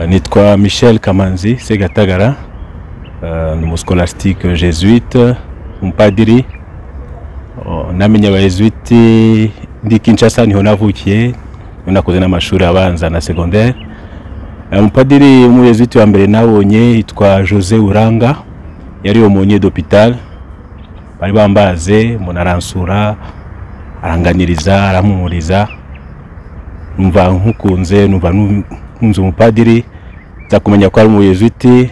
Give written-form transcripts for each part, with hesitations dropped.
Nitwa Michel Kamanzi Segatagara, ni umuscolastique jésuite, umupadiri. Namenye abayezuiti ndi Kinshasa, niho navukiye, niho nakoze n'amashuri abanza na secondaire. Umupadiri w'umuyezuiti wa mbere nabonye yitwa José Uranga, yari aumônier d'hôpital. Bari bambaze, umuntu aransura, aranganiriza, arampumuriza, numva nkukunze, numva nkunze umupadiri. Nza kumenya ko ari umuyezuiti,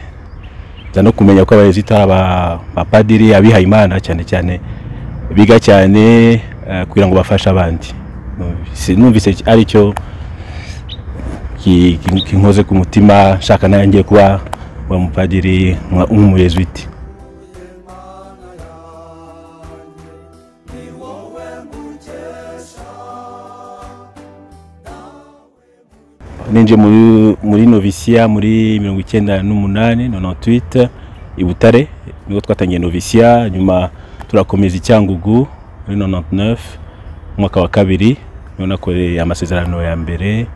nza no kumenya ko abayezuiti ari abapadiri abihaye Imana, cyane cyane biga cyane kugira ngo bafashe abandi. Numvise ari cyo kinkoze ku mutima, nshaka nanjye kuba wa mupadiri nk'umuyezuiti. Ninjiye muri novisiya muri 98, 98, i Butare nibwo twatangiye novisiya, nyuma turakomeza i Cyangugu muri 99, umwaka wa kabiri niho nakoreye amasezerano ya mbere.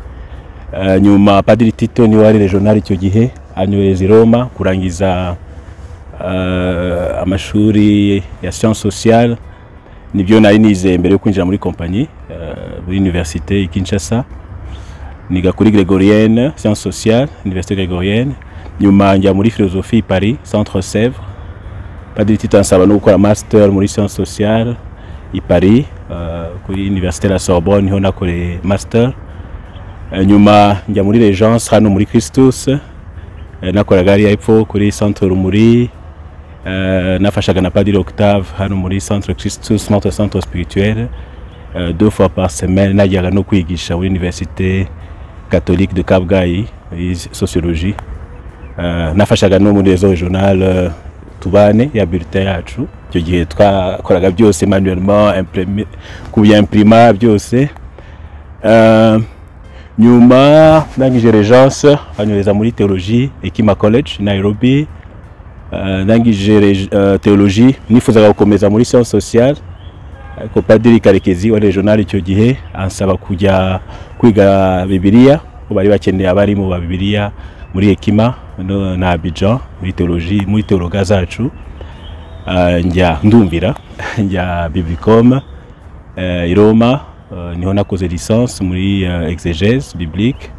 Nyuma Padiri Tito niwe wari regional icyo gihe, anyohereza i Roma kurangiza amashuri ya sciences sociales, nibyo nari nizeye mbere yo kwinjira muri compagnie, muri université i Kinshasa. Niga kuri Grégorienne, sciences sociales, université Grégorienne. Nyuma njya muri philosophie Paris, Centre Sèvres. Padiri Tito ansaba no gukora master muri sciences sociales i Paris, kuri université la Sorbonne, niho nakoreye master. Nyuma njya muri Régence hano muri Christus, nakoraga hariya hepfo kuri Centre Rumuri, nafashaga na Padiri Octave hano muri Centre Christus, notre centre spirituel, 2 fois par semaine najyaga no kwigisha muri université catholique de Kabgayi muri sociologie. Nafashaga no muri réseau régional Tubane ya bulletin yacu. Icyo gihe twakoraga byose manuellement, kubyimprima byose. Nyuma ndangije Régence, banyohereza muri théologie Hekima College Nairobi. Ndangije théologie, nifuzaga gukomeza muri sciences sociales, ariko Padiri Karekezi wa regional icyo gihe ansaba kujya kwiga Bibiliya, ko bari bakeneye abarimu ba Bibiliya muri Hekima na Abidjan muri théologie, muri théologa zacu. Njya ndumvira, njya Biblicom i Roma, niho nakoze licence muri exégèse biblique.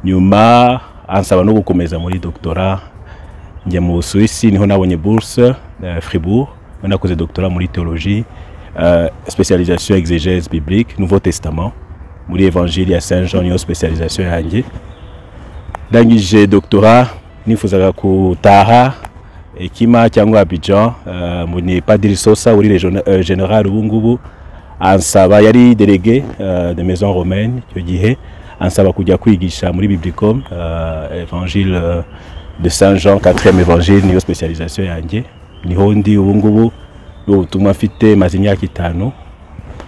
Nyuma ansaba no gukomeza muri doctorat, njya mu Busuwisi, niho nabonye bourse Fribourg, niho nakoze doctorat muri théologie, spécialisation exégèse biblique, Nouveau Testament, muri Évangile ya Saint Jean, niyo spécialisation yanjye. Ndangije doctorat, nifuzaga gutaha Hekima cyangwa Abidjan, ni Padiri Sosa uri general ubu ngubu ansaba, yari délégué de Maison Romaine icyo gihe, ansaba kujya kwigisha muri Biblicom, Évangile de Saint Jean, 4e évangile, niyo spécialisation yanjye, niho ndi ubu ngubu. Ubutumwa mfite maze imyaka 5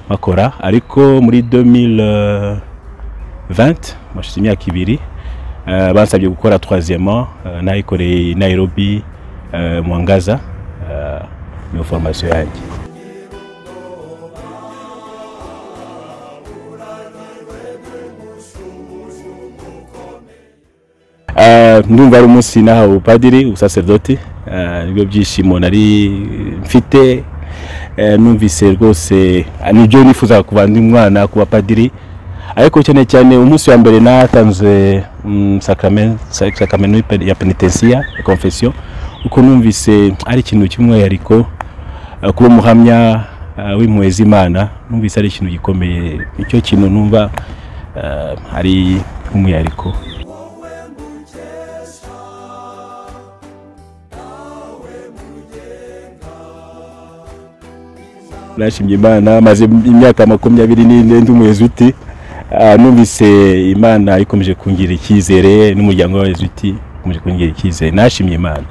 makora, ariko muri 2020 mashize imyaka 2 bansabye gukora 3e, nayikoreye Nairobi, Mwangaza, niyo formation yanjye. Ndumva ari umunsi nahawe ubupadiri, ubusaserdoti, nibyo byishimo nari mfite. Numvise rwose nibyo nifuzaga kuba ndi mwana, kuba padiri. Ariko cyane cyane umunsi wa mbere natanze sacrament ya penitentia, ya confession, uko numvise ari ikintu cy'umwihariko, kuba umuhamya w'impuhwe z'Imana, numvise ari ikintu gikomeye, icyo kintu numva ari umwihariko. Nashimye Imana, maze imyaka 24 ndi umuyezuiti. Numvise Imana ikomeje kungira icyizere, n'umuryango w'abayezuiti ukomeje kungira icyizere. Nashimye Imana.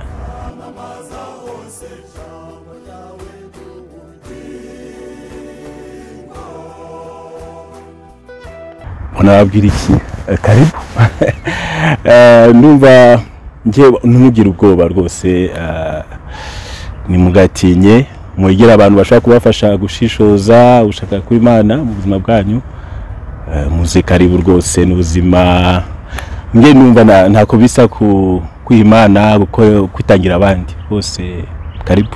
Nababwira iki? Karibu. Numva ngiye ntugira ubwoba rwose, nimugatinye, mwegera abantu bashaka kubafasha gushishoza ushaka ku Imana mu buzima bwanyu. Muze karibu rwose, n'ubuzima Nge numva ntako bisa ku kwiha Imana, gukora, kwitangira abandi bose. Karibu.